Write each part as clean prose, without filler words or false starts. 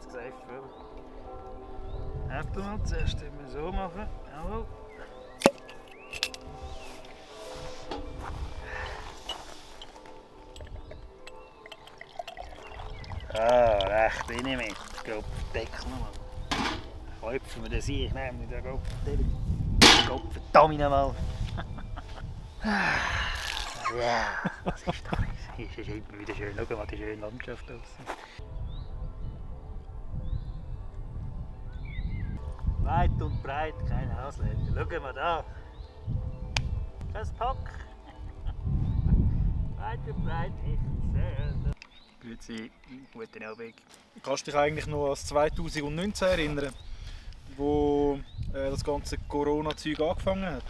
60 safe. Warte mal, zuerst wir so machen. Jawohl. Recht rein mit. Ich glaube, Deckel nochmal. Klopfen wir das ein, ich nehme nicht den Kopf. Verdammt nochmal. Ja, das ist doch nicht. Es ist immer wieder schön. Schau mal die schöne Landschaft aus. Weit und breit, kein Ausländer. Schau mal da. Kein Pack. Weit und breit, nicht sehr. Grüezi, guten Abend. Kannst du dich eigentlich noch an 2019 erinnern, wo das ganze Corona-Zeug angefangen hat?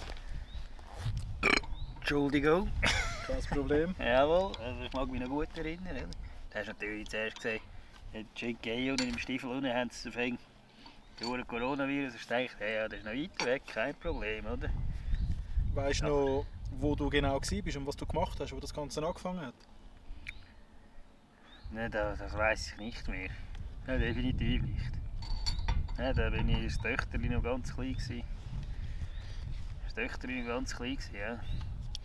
Entschuldigung. Kein Problem. Jawohl, also ich mag mich noch gut erinnern. Oder? Du hast natürlich zuerst gesagt, Jake Gay und im Stiefel unten haben sie verfängt. Durch Coronavirus hast du gedacht, ja, das ist noch weit weg, kein Problem, oder? Weißt du noch, wo du genau warst und was du gemacht hast, wo das Ganze angefangen hat? Nein, das weiss ich nicht mehr. Nein, definitiv nicht. Ja, da bin ich das Töchterchen noch ganz klein gewesen. Das Töchterchen noch ganz klein gewesen, ja.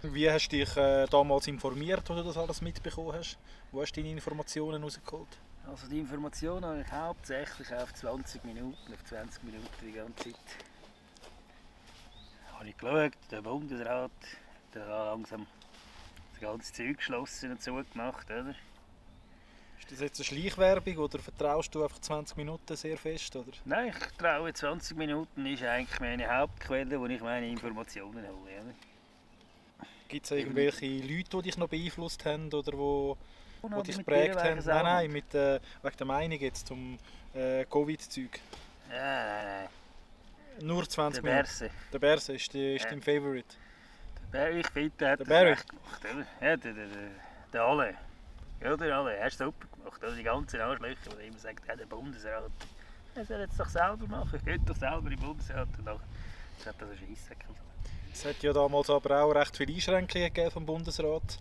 Wie hast du dich damals informiert, als du das alles mitbekommen hast? Wo hast du deine Informationen rausgeholt? Also die Informationen habe ich hauptsächlich auf 20 Minuten die ganze Zeit. Habe ich geschaut, der Bundesrat, der hat langsam das ganze Zeug geschlossen und zugemacht, oder? Ist das jetzt eine Schleichwerbung oder vertraust du einfach 20 Minuten sehr fest? Oder? Nein, ich traue 20 Minuten ist eigentlich meine Hauptquelle, wo ich meine Informationen hole. Oder? Gibt es irgendwelche Leute, die dich noch beeinflusst haben oder die dich mit geprägt dir haben? wegen Nein, wegen der Meinung jetzt zum Covid-Zeug. Nein. Nur 20 Der Minuten. Berse. Der Berse ist dein Favourite. Ich finde, der hat Der das Barry. recht gemacht. Oder? Ja, der Alle. Ja, der Alle. Er hat es super gemacht. Oder? Die ganzen Arschlöcher, die immer sagen, ja, der Bundesrat. Er soll es doch selber machen. Geht doch selber im Bundesrat. Und dann hat das ein Scheissdeckel. Es hat ja damals aber auch recht viele Einschränkungen gegeben vom Bundesrat.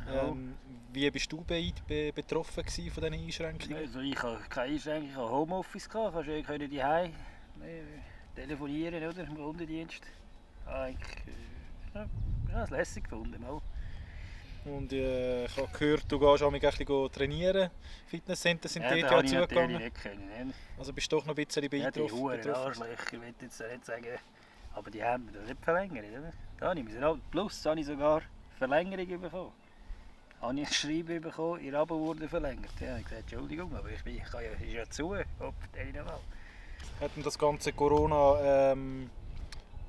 Ja. Wie bist du betroffen von diesen Einschränkungen? Also ich habe keine Einschränkung, ich hatte Homeoffice, kannst du daheim telefonieren, oder, im Kundendienst. Ja, das lässig gefunden. Mal. Und ich habe gehört, du gehst ein bisschen trainieren. Fitnesscenter sind dort Ja, ja das zugegangen. nicht können. Also bist du doch noch ein bisschen Ja, die betroffen. Huren Arschlöcher, ich will jetzt nicht sagen, aber die haben mir das nicht verlängert. Oder? Da habe ich plus habe ich sogar Verlängerung bekommen. Habe ich ein Schreiben bekommen, ihr Abo wurde verlängert. Ja, ich gesagt, Entschuldigung, aber ist ja zu. Hat denn das ganze Corona deine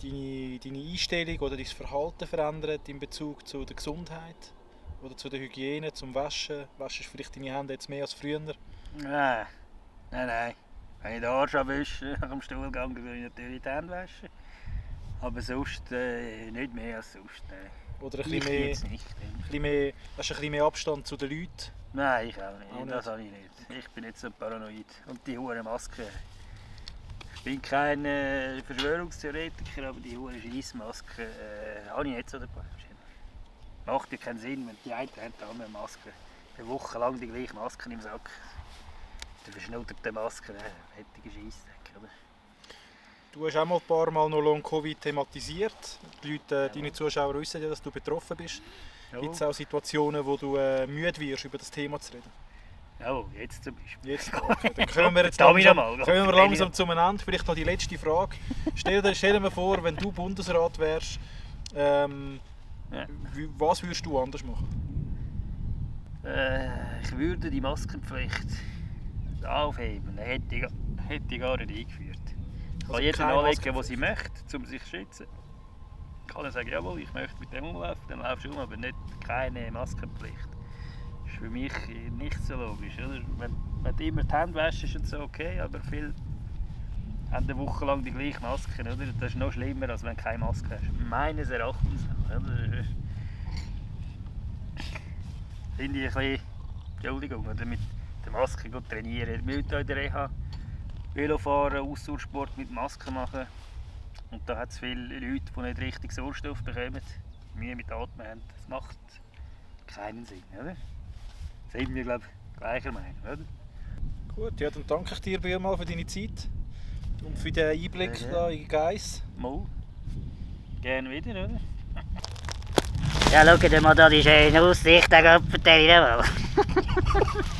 Einstellung oder dein Verhalten verändert in Bezug zu der Gesundheit oder zu der Hygiene, zum Waschen? Waschst du vielleicht deine Hände jetzt mehr als früher? Nein. Wenn ich den Arsch abwische, nach dem Stuhlgang, dann gehe ich natürlich die Hände waschen. Aber sonst nicht mehr als sonst. Nein. Oder ein Ich bisschen mehr, jetzt nicht. hast du ein bisschen mehr Abstand zu den Leuten? Nein, ich auch nicht. Auch nicht. Das habe ich nicht. Ich bin nicht so paranoid. Und die hohen Masken. Ich bin kein Verschwörungstheoretiker, aber die hohen Scheissmasken habe ich nicht so dabei. Macht ja keinen Sinn, wenn die einen haben die andere Maske. Eine Woche lang die gleiche Maske im Sack. Die verschnudderten Masken, heftige Scheissdecke, oder? Du hast auch mal ein paar Mal noch Long-Covid thematisiert. Die Leute, deine Zuschauer wissen ja, dass du betroffen bist. Ja. Gibt es auch Situationen, wo du müde wirst, über das Thema zu reden? Ja, jetzt zum Beispiel. Jetzt, okay. Dann kommen wir jetzt Kommen wir langsam zum Ende. Vielleicht noch die letzte Frage. Stell dir mal vor, wenn du Bundesrat wärst, was würdest du anders machen? Ich würde die Maskenpflicht aufheben. Dann hätte ich gar nicht eingeführt. Kann jeder anlegen, was sie möchte, um sich zu schützen. Kann er sagen, jawohl, ich möchte mit dem umlaufen, dann laufst du aber nicht keine Maskenpflicht. Das ist für mich nicht so logisch. Oder? Wenn du immer die Hände wäschst, ist es okay, aber viele haben eine Woche lang die gleiche Maske. Oder? Das ist noch schlimmer, als wenn du keine Maske hast. Meines Erachtens. Oder? Finde ich ein bisschen, Entschuldigung, oder mit der Maske trainieren. Wir in der Reha Velofahren, Ausdauersport mit Maske machen. Und da hat es viele Leute, die nicht richtig Sauerstoff bekommen, Mühe mit Atmen haben. Das macht keinen Sinn, oder? Sind wir, glaube ich, gleicher Meinung, oder? Gut, ja, dann danke ich dir vielmals für deine Zeit und für den Einblick da in Geiss. Mal. Gerne wieder, oder? Ja, schau dir mal da die schöne Aussicht, da vertelle ich dir mal.